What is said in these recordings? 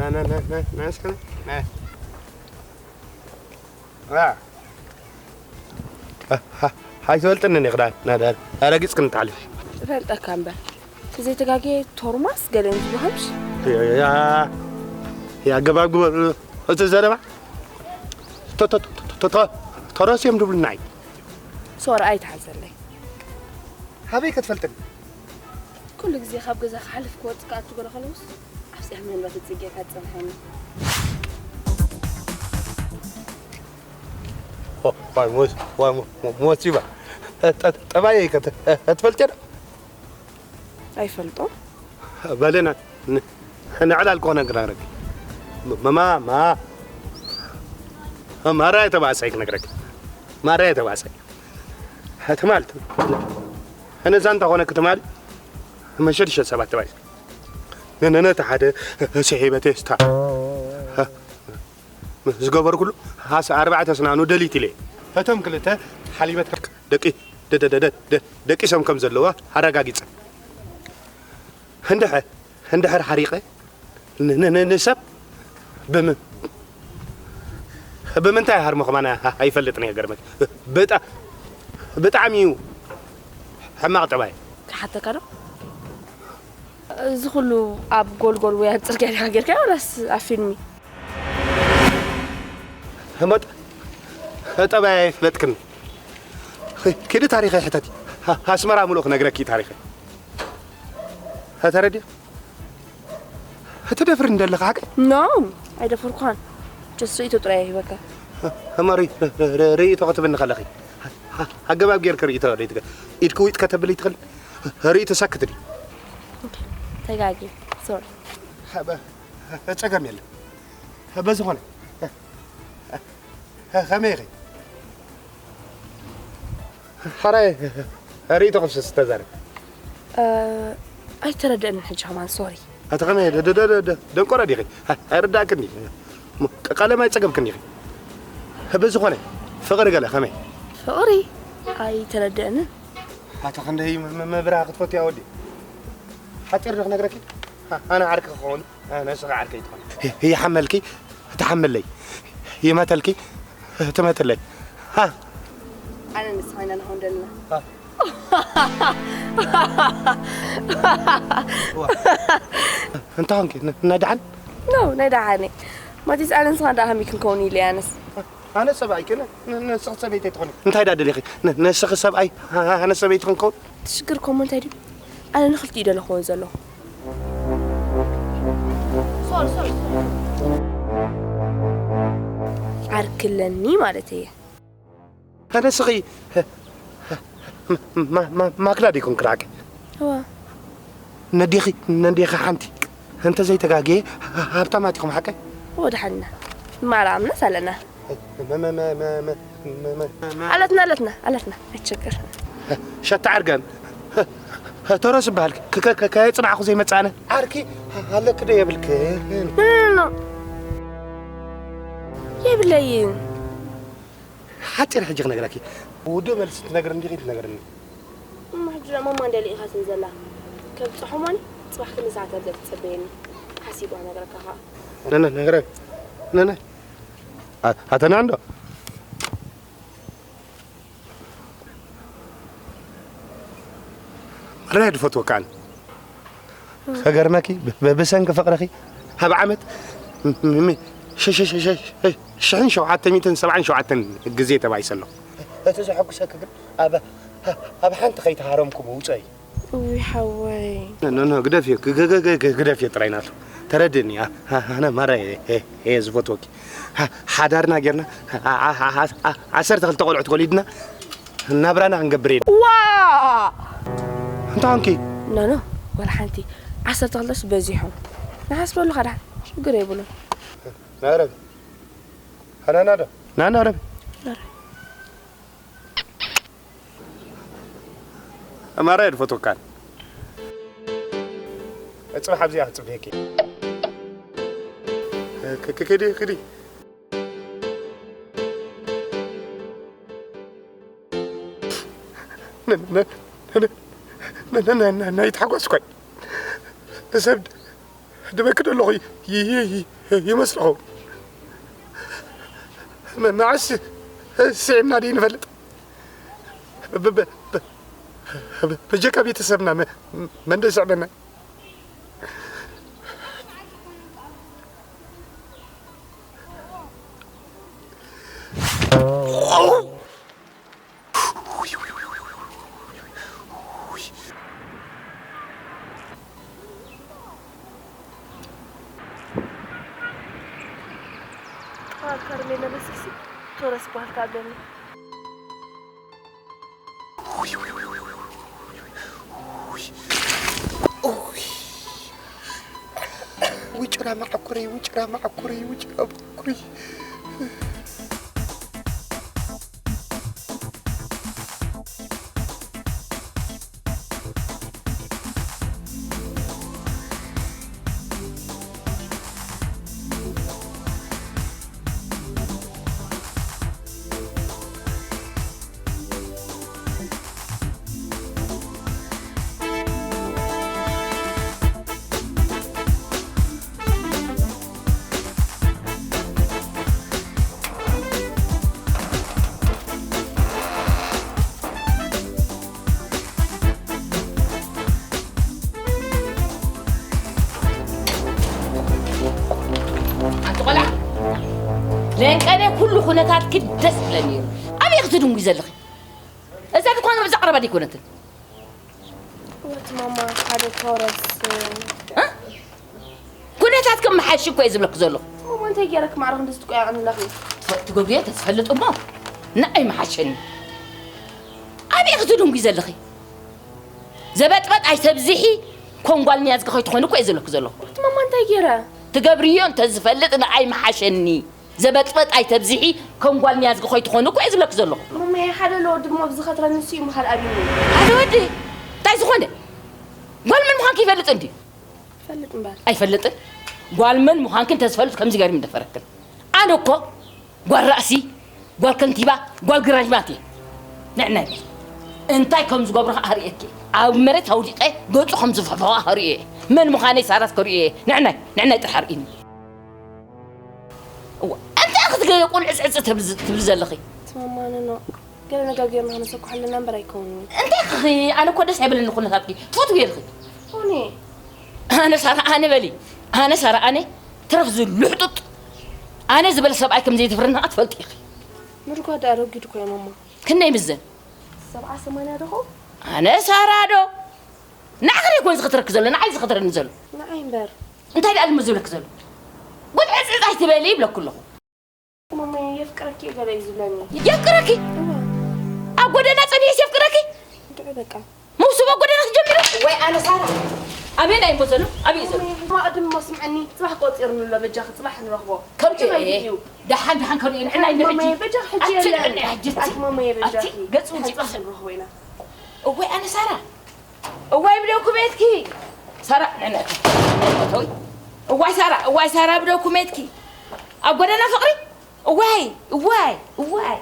ና፣ ና፣ ና፣ ና፣ እስከ ና። ና። ዋ። አ፣ አ፣ ኣይትፈልጥንን ኢኺ ዳ፣ ና፣ ዳ፣ ኣረጊጽ ክንትሓልፍ። እፈልጠካ እምበር። ተዘይተጋግየ ቶርማስ ገለ እንት ዝብሃምሽ? ያ፣ ያ፣ ያ፣ ኣገባብ ግበር። እቲ ዘረባ ቶ-፣ ቶ-፣ ቶ-፣ ቶ-፣ ቶ-፣ ተረስዮም ድብሉና እዩ። ሶሪ ኣይትሓዘለይ። ሃበይ ክትፈልጥኒ? ኩሉ ግዜ ካብ ገዛ ክሓልፍ ክወጽእ ክኣቱ ገለ ከለውስ፣ ኣብዚኣ መንበሪ ጽጌ እካ ትጸንሓኒ። ዋ-፣ ዋይ ሞስ-፣ ዋይ ሞ-፣ ሞ-፣ ሞሲባ። ጠ-፣ ጠ-፣ ጠባየይ ከ ት-፣ ትፈልጥዮ ዶ? ኣይፈልጦ። በለና፣ ን-፣ ንዕላል ክኾነ ክነግረኪ። ም-፣ ማ-፣ ማ-፣ ማራየ ተባእሳይ ክነግረኪ። ማራየ ተባእሳይ። ትማል፣ ኣነ ዛንታ ኮነኪ ትማል፣ መሸድሸ ሰባት ተባእሳይ። ነ-፣ ነ-፣ ነቲ ሓደ ስሒበ ቴስታ። ዝገበርኩሉ፣ ሃስ ኣርባዕተ ስናኑ ደሊት ኢለ። እቶም ክልተ ሓሊበት ደቂ-፣ ደ-፣ ደ-፣ ደ-፣ ደ-፣ ደ-፣ ደቂሶም ከም ዘለዋ ኣረጋጊጸ። እንድሐ-፣ እንድሕር ሓሪቐ ን-፣ ን-፣ ን-፣ ንሰብ ብም-፣ ብምንታይ ሃርሞ ከማን ኣይፈልጥን እየ። ገርመክ። ብጣ-፣ ብጣዕሚ እዩ ሕማቕ ጠባይ። ክሓተካ ዶ? እዚ ኩሉ ኣብ ጎልጎል ወይ ኣብ ጽርግያ ዲኻ ጌርካዮ ዋላስ ኣብ ፊልሚ? ህሞት ጠባይ ኣይፍለጥክን። ኪዲ ታሪኸይ ሕተቲ። ኣስመራ ምሉእ ክነግረኪ ታሪኸይ። ተረዲእ? ትደፍርኒ ዘለኻ ሓቀይ? ኖ፣ ኣይደፈርኩኻን። ጀስት ርእይቶ ጥራይ እየ ሂበካ። እሞ ርኢ-፣ ርእይቶ ክትብኒ ከለኺ፣ ኣገባብ ጌርኪ ርእይቶ ርእይቶ ኢድኪ ዊጥ ከተብሊ ትኽእል። ርእይቶ ሰክት ድዩ? ኦኬ፣ ተጋግየ። ሶሪ። ጸገም የለን። በዝኾነ፣ ከመይ ኢኺ? ሕራይ ርእይቶ ክፍስስ ተዛረብ። እ፣ ኣይተረድአንን ሕጂ ከማን፣ ሶሪ። ኣቲ ከመይ ደ-፣ ደ-፣ ደ-፣ ደ-፣ ደ-፣ ደንቆሮ ዲኺ? ኣይርዳእክን እዩ። ሞ፣ ቀ-፣ ቀለም ኣይጸገብክን ኢኺ። በዝኾነ፣ ፍቕሪ ገለ ከመይ? ፍቕሪ? ኣይተረድአንን። ኣቲ ክንደይ ም-፣ ም-፣ ምብራህ ክትፈትያ ወዲ? ሓጺር ዶ ክነግረኪ? ኣነ ዓርኪ ክኸውን። ኣነ ንስኻ ዓርከይ ትኾን። ይሓመልኪ፣ ትሓምለይ። ይመተልኪ፣ ትመትለይ። ሃ። ኣነ ንስኻ ኢና ንኸውን ዘለና። ሃ። ዋ። እንታይ ኾንኪ? ን-፣ ናይ ደሓን? ኖ፣ ናይ ደሓን እየ። ማቲስ፣ ኣነ ንስኻ ደኣ ከመይ ክንከውን ኢለ እየ ኣነስ። ኣነ ሰብኣይኪ፣ ን-፣ ን-፣ ንስኺ ሰበይተይ ትኾኒ። እንታይ ደኣ ደሊኺ? ን-፣ ንስኺ ሰብኣይ፣ ኣነ ሰበይቲ ክንከውን? እቲ ሽግር እኮ እሞ እንታይ ድዩ? ኣነ ንኽልቲኡ ደለኽዎ ዘለኹ። ሶሪ፣ ሶሪ፣ ሶሪ። ዓርኪ ኣለኒ ማለት እየ። ኣነ ስኺ ማ-፣ ማ-፣ ማክዳ ዲኩም ክራቂ? እዋ። ነዴኺ፣ ነዴኺ ሓንቲ እንተ ዘይተጋግየ ሃብታማት ኢኹም ሓቀይ? ወድሓንና። ማርያምናስ ኣለና። መ-፣ መ-፣ መ-፣ መ-፣ መ-፣ መ-፣ መ-፣ ኣለትና፣ ኣለትና፣ ኣለትና። ኣይትሸገር። ሸታ ዓርጋን። ተረስ በሃል። ከ-፣ ከ-፣ ከ-፣ ከየጽናዕኹ ዘይመጽኣነ። ዓርኪ ኣለኪ ዶ የብልክን? ኖ፣ ኖ፣ ኖ። የብለይን። ሓጺር ሕጂ ክነግረኪ። ውዱእ መልሲ ትነግርኒ ዲኺ ትነግርኒ? እማ ሕጂ ደኣ ማማ እንድያ ልኢኻትኒ ዘላ። ከብጽሖ እሞኒ፣ ጽባሕ ክንዲ ሰዓት ኣብዚኣ ትጸበየኒ። ሓሲበ ክነግረካ ከኣ። ነነ፣ ነግረ-፣ ነነ። ኣ-፣ ኣተና እንዶ። መራይ ድፈትወካ ኣነ። ከገርመኪ፣ ብ-፣ ብ-፣ ብሰንኪ ፍቕርኺ፣ ኣብ ዓመት ም-፣ ም-፣ ም-፣ ሽ-፣ ሽ-፣ ሽ-፣ ሽ-፣ ሽሕን ሸውዓተ ሚእትን ሰብዓን ሸውዓተን ግዜ ተባኢሰ ኣለኹ። እቲ ዘሐጉሰኪ ግን፣ ኣብ፣ ኣብ ሓንቲ ከይተሃረምኩ ምውጸኢ። እውይ ሓወይ። ኖ፣ ኖ፣ ኖ፣ ግደፍዮ፣ ግ-፣ ግ-፣ ግ-፣ ግ-፣ ግደፍዮ ጥራይ ናቱ። ተረድእኒ፣ ኣ-፣ ኣ-፣ ኣነ ማራ እየ፣ እየ፣ እየ ዝፈትወኪ። ሓ-፣ ሓዳርና ጌርና፣ ዓ-፣ ዓ-፣ ዓ-፣ ዓ-፣ ዓሰርተ ክልተ ቆልዑት ወሊድና፣ ናብራና ክንገብር ኢና። ዋ! እንታይ ኾንኪ? ኖ፣ ኖ፣ ዋላ ሓንቲ። ዓሰርተ ክልተስ በዚሖም። ንሓስበሉ ኸኣ ደሓን፣ ሽግር የብሉን። ናረብ። ሃናና ዶ? ናና ረብ። ናረ። ኣማራ የድፈቶካን። ጽባሕ ኣብዚኣ ክጽበየኪ። ክ-፣ ክ-፣ ክዲ፣ ክዲ። ን-፣ ን-፣ ን-፣ ን-፣ ን-፣ ን-፣ ን-፣ ን-፣ ኣይተሓጓስኳይ። ሰብ ድ-፣ ድበኪ ዶ ኣለኹ ይ- ይ- ይ- ይመስልኹም? መ- መዓስ ስዒብና ደይ ንፈልጥ? ብ- ብ- ብ- ብ- በጀካ ቤተሰብና መ- መን ዶ ይስዕበና? ከርሜለ መስኪሲ ቶረስ በሃልካ ኣለኒ። ውጭራ መዓኩረይ ውጭራ መዓኩረይ ውጭራ መዓኩረይ። ኣንቲ ቆልዓ ለንቀነ ኩሉ ኩነታትኪ ደስ ይብለኒ እዩ። ኣበይ ክትድንጉ ዘለኺ? እዛ ድኳን ኣብዚ ቀረባ ደይኮነትን። ወት ማማ ሓደ ቶረስ ኩነታት ከም መሓሽ እኮ እየ ዝብለክ ዘለኹ። ማማ እንታይ ገይረክ ማዕረ ክንዲ ዝትቆያቕኒ ኣለኺ? ትገብርዮ ተዝፈልጥ እሞ ንኣይ መሓሸኒ። ኣበይ ክትድንጉ ዘለኺ? ዘበጥበጥ ኣይተብዝሒ። ኮንጓል ንያዝጊ ከይትኾኒ እኮ እየ ዝብለክ ዘለኹ። ወት ማማ እንታይ ገይረ? ትገብርዮ እንተዝፈልጥ ንኣይ መሓሸኒ። ዘበጥበጥ ኣይተብዝሒ። ከም ጓል ንያዝጊ ከይትኾኒ እኮ እየ ዝብለኪ ዘለኹ። ማማየ ሓደ ለወዲ እሞ ብዝኸትረኒ ንሱ እዩ ምኻድ ኣብዩኒ። ሓደ ወዲ እንታይ ዝኾነ ጓል መን ምዃንኪ ይፈልጥ እንድዩ? ይፈልጥ እምበር። ኣይፈልጥን። ጓል መን ምዃንኪ እንተዝፈልጥ ከምዚ ገይሩ ምደፈረክን። ኣነ እኮ ጓል ራእሲ፣ ጓል ከንቲባ፣ ጓል ግራጅማት እየ። ንዕናይ እንታይ ከም ዝገብሮ ከኣ ርእየኪ። ኣብ መሬት ኣውዲቐ ገጹ ከም ዝፍሕፍሖ ከርእዮ እየ። መን ምዃነይ ሳራስ ከርእዮ እየ። ንዕናይ ንዕናይ ጥራሕ ኣርእኒ። እዋ እንታይ ክትገ ቁልዕጽዕጽ ትብሊ ትብሊ ዘለኺ? ትማማንኖ ገለ ነገር ጌርና ክነሰኩሓለና እምበር ኣይከውንን። እንታይ ክኺ ኣነ እኮ ደስ ኣይበለኒ ኩነታትኪ ትፈትዊ ኢልኺ። ሆኒ ኣነ ሳራ ኣነ በሊ ኣነ ሳራ ኣነ ትረፍ ዝልሕጡጥ ኣነ ዝበለ ሰብኣይ ከም ዘይትፍርና ትፈልጢ ኢኺ። ምርጓ ደኣ ረጒድ እኮ እየ ማማ። ክንደይ ምዘን? ሰብዓ ሰማንያ ዶ ኾ? ኣነ ሳራ ዶ ንዓኺ ደይኮን ዝኽትረኪ ዘሎ ንዓይ ዝኽትረኒ ዘሎ። ንዓይ እምበር። እንታይ ደኣ ልሚ ዝብለኪ ዘሎ? ጉድ ዕጽዕጽ ኣይትበሊ ይብለኪ ኣለኹ። ማማየ የፍቅረኪ እየ ገለ እዩ ዝብለኒ። የፍቅረኪ? እወ። ኣብ ጎደና ጸኒሑስ የፍቅረኪ? እንድዒ በቃ። መውስቦ ጎደና ክጀምር? ወይ ኣነ ሳራ። ኣበይ ናይ እሞ ዘሎ? ኣበይ እዩ ዘሎ? ማማየ ማቕድም እሞ ስምዐኒ። ጽባሕ ቆጺሩኒ ኣሎ በጃኺ ጽባሕ ንረኽቦ። ከምቲ በጃኺ እዩ። እዩ። ደሓን ደሓን ከምኡ እዩ። ንዕና እዩ ሕጂ። ማማየ በጃኺ ሕጂ ኣቲ የለን። ንዕና እዩ ሕጂ። ኣቲ ማማየ ኣቲ በጃኺ። ገጹ ደሓን ውጺ። ጽባሕ ንረኽቦ ኢና። እወይ ኣነ ሳራ። እዋይ ብደው ክቤትኪ ሳራ ነነቶይ እዋይ ሳራ እዋይ ሳራ ብደው ኩሜትኪ ኣብ ጎደና ፍቕሪ እዋይ እዋይ እዋይ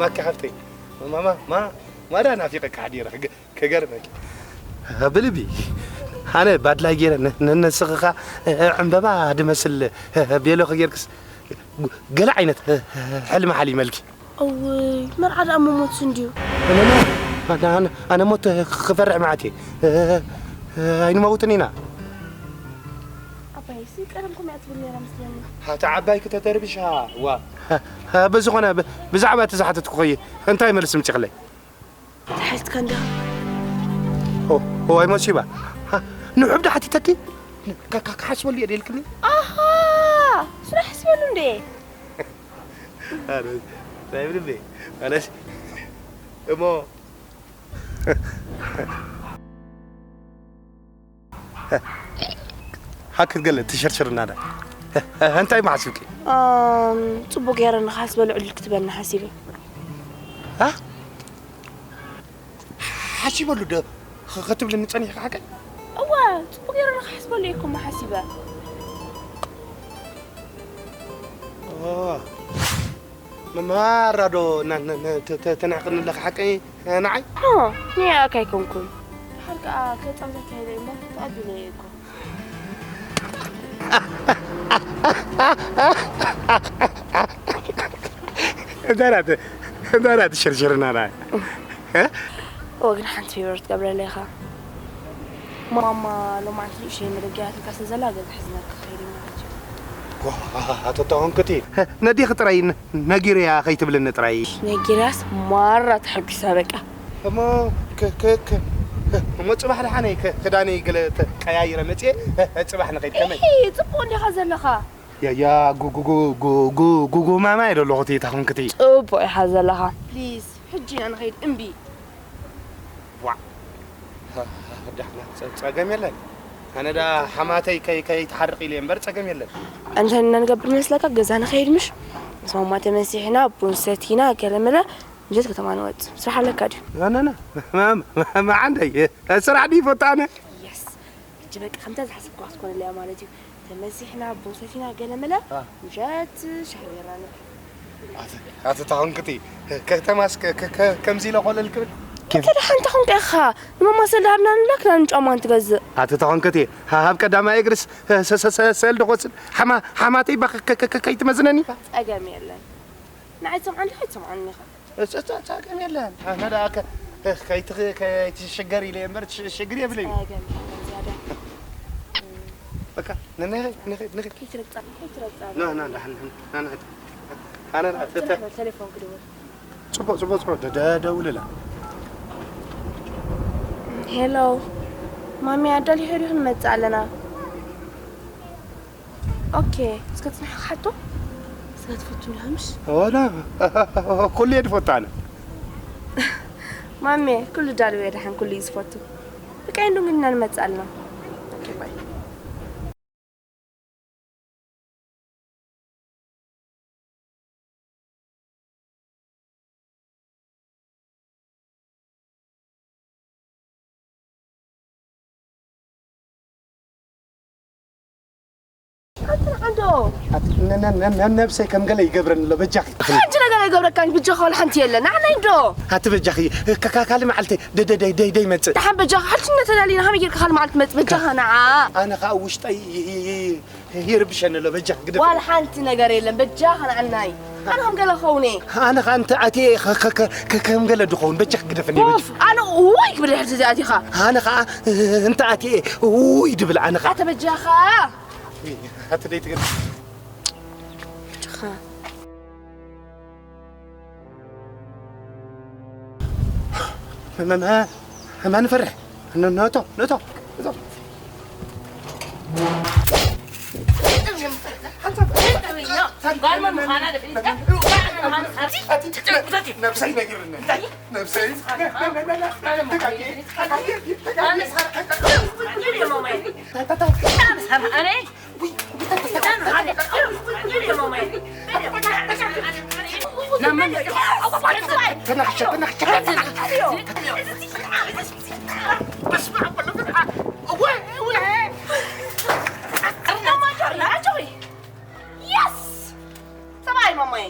ማኪ ሓፍተይ ማማ ማ ማዳ ናፊቀካ ሓዲረ ክገርመኪ ብልቢ ኣነ ባድላይ ገይረ ነነስኽኻ ዕምበባ ድመስል ቤሎኺ ጌርክስ ገለ ዓይነት ሕልሚ ሓሊመልኪ። እውይ መርዓ ደኣ መሞትስ እንድዩ። ኣነ ሞት ክፈርሕ መዓት እየ ኣይንመውትን ኢና። ዓባይሲ ቀደም ከምኡ እያ ትብል ነይራ መስለኒ። እታ ዓባይ ክተተርብሻ ዋ። ብዝኾነ ብዛዕባ እቲ ዝሓተትኩኺ እንታይ መልሲ ምጺኽለይ? ተሓዝካ እንዳ ኦ ኦ ኣይሞሲባ ንሑብ ዶ ሓቲተኪ? ክሓስበሉ እየ ደልክኒ። ኣሃ እንዴ? ኣረ፣ እንታይ ብልቤ? ኣነስ እሞ ሃክት ገለ ትሸርሸር እናዳ። እንታይ ማሕስብኪ? ኣም፣ ጽቡቅ ገይረ ንኻስ በሉ ዕድል ክትበኒ ሓሲበ። ኣ? ሓሲበሉ ዶ ኸ-፣ ኸትብልኒ ጸኒሕካ ሓቀይ? እወ፣ ጽቡቅ ገይረ ንኻሕስበሉ እየ እኮ ሓሲበ። ኦ፣ መ-፣ ማራ ዶ ና-፣ ና-፣ ና-፣ ተ-፣ ተ-፣ ተናሕቅኒ ኣለኻ ሓቀይ ንዓይ? ኦ፣ ንያካ ኣይኮንኩን። ድሓር ከኣ ከጻውተካ ኢለ እምበር ተቐቢለዮ እኮ። እንታይ ናት፣ እንታይ ናት ሽርሽርና ና-፣ እ? እወ፣ ግን ሓንቲ ፌቨር ትገብረለይ ኢኻ። ማማ ሎማዓንቲ ንእሽተይ መደገያትልካ ስለ ዘላ ገዛ ሒዝናካ ክኸይድ እዩ ማለት እዩ። ዋ፣ ኣቶ ተኾንክቲ፣ ነዴኺ ጥራይ ነ-፣ ነጊረያ ከይትብልኒ ጥራይ። ነጊርያስ ማራ ተሐጒሳ በቃ። እሞ ከ-፣ ከ-፣ ከ-፣ እሞ ጽባሕ ደሓነይ ከ-፣ ክዳነይ ገለ ተ-፣ ቀያይረ መጽየ፣ እ፣ እ፣ ጽባሕ ንኸይድ ከመይ? ኢሂ፣ ጽቡቕ እንዲኻ ዘለኻ። ያ፣ ያ፣ ጉ-፣ ጉ-፣ ጉ-፣ ጉ-፣ ጉ-፣ ጉ-፣ ጉማማ እየ ዘለኹ እቲ ተኾንክቲ። ጽቡቕ ኢኻ ዘለኻ። ፕሊዝ፣ ሕጂ ኢና ንኸይድ እምቢ። ዋዕ። ዳሕና ጸ-፣ ጸገም የለን። ኣነ ዳ ሓማተይ ከይ-፣ ከይትሓርቕ ኢለ እምበር ጸገም የለን። እንተ ንገብር መስለካ ገዛ ንኸይድ ምሽ? ምስ ማማ ተመሲሕና፣ ቡን ሰቲና፣ ገለመለ፣ ምሸት ከተማ ንወጽእ። ስራሕ ኣለካ ድዩ? ና፣ ና፣ ና። ማ-፣ ማ-፣ ማ-፣ መዓንደይ፣ ስራሕ ድዩ ይፈቱ ኣነ? የስ። ሕጂ በቃ ከምታ ዝሓሰብክዋ ክትኮነለይ እያ ማለት እዩ። ተመሲሕና፣ ቡን ሰቲና፣ ገለመለ፣ አ። ምሸት ሻሂ ቢራ ንብል። ኣቲ፣ ኣቲ ተኾንክቲ፣ ከተማስ ከ-፣ ከ-፣ ከ-፣ ከምዚ ኢለ ኮለል ክብል? ኬፍ። እንተ ደሓን ተኾንካ ኢኻ፣ ንማማ ሰልዲ ሃብና ንብላ ክዳንን ጫማን ትገዝእ። ኣቲ ተኾንክቲ፣ ሃ-፣ ሃብ ቀዳማይ እግርስ ሰ-፣ ሰ-፣ ሰ-፣ ሰ-፣ ሰልዲ ክወስድ፣ ሓማ-፣ ሓማተይ ባ ከ-፣ ከ-፣ ከ-፣ ከይትመዝነኒ። ጸገም የለን። ንዓይ ትሰምዓኒ ዲኻ ኣይትሰምዓኒ ኢኻ? እስ-፣ እስ-፣ ጸገም የለን። ኣነ ደኣ ከ-፣ ከይትኽ-፣ ከይትሽገር ኢለ እምበር ሽ-፣ ሽግር የብለይን። ጸገም የለን ዝያዳ። በቃ፣ ን-፣ ንኸይድ፣ ንኸይድ፣ ንኸይድ። ከይትረግጻኒ፣ ከይትረግጻኒ። ና፣ ና፣ ና፣ ና፣ ና፣ ና። ኣነ ደኣ ተ-፣ ተ-፣ ቴሌፎን ክድውል። ጽቡቕ፣ ጽቡቕ፣ ጽቡቕ። ደ-፣ ደ-፣ ደውልላ። ሄሎ፣ ማሚ ኣዳሊኹ ዲኹ? ንመጽእ ኣለና። ኦኬ፣ እስከ ጽንሕ ክሓቶ። ስጋ ትፈቱ ዲኻ ምሽ? ወላ፣ ኩሉ እየ ዝፈቱ ኣነ። ማሜ፣ ኩሉ ዳልው እየ ደሓን፣ ኩሉ እዩ ዝፈቱ። በቃ፣ ኢንዱ ግን ኢና ንመጽእ ኣለና። ኦኬ፣ ባይ። ኣንተ ንዓንዶ። ኣት-፣ ነ-፣ ነ-፣ ነ-፣ ነ-፣ ነብሰይ ከም ገለ ይገብረኒ ኣሎ፣ በጃኺ። ሓንቲ ነገር ኣይገብረካን፣ ብጃኻ ዋላ ሓንቲ የለን። ንዓና ኢንዶ። ኣቲ በጃኺ፣ ካ-፣ ካ-፣ ካልእ መዓልቲ ደ-፣ ደ-፣ ደ-፣ ደ-፣ ደይመጽእ። ደሓን በጃኻ፣ ሓንቲ እናተዳሊና ከመይ ጌርካ ካልእ መዓልቲ መጽእ? በጃኻ ንዓ። ኣነ ኸኣ ውሽጠይ ይ-፣ ይ-፣ ይ-፣ ይርብሸኒ ኣሎ፣ በጃኺ ግደፍ። ዋላ ሓንቲ ነገር የለን፣ በጃኻ ንዓናይ። ኣነ ከም ገለ ክኸውን እየ። ኣነ ኸኣ እንተ ኣትየ ኸ-፣ ኸ-፣ ኸ-፣ ኸ-፣ ከም ገለ ድኸውን፣ በጃኺ ግደፍኒ፣ በጃ። ኡፍ፣ ኣነ ውይ ክብል ድሕሪ እዚ ኣቲኻ። ኣነ ኸኣ እንተ ኣትየ ውይ ድብል፣ ኣነ ኸኣ። ኣተ በጃኻ። ኣቲ ደይ ትግል። በጃኻ። መ-፣ መ-፣ መ-፣ መን ፈርሕ? ነ-፣ ነቶ፣ ነቶ፣ ነቶ። ነብሰይ ነጊርኒ። ነብሰይ። ሰብኣይ ማማይ።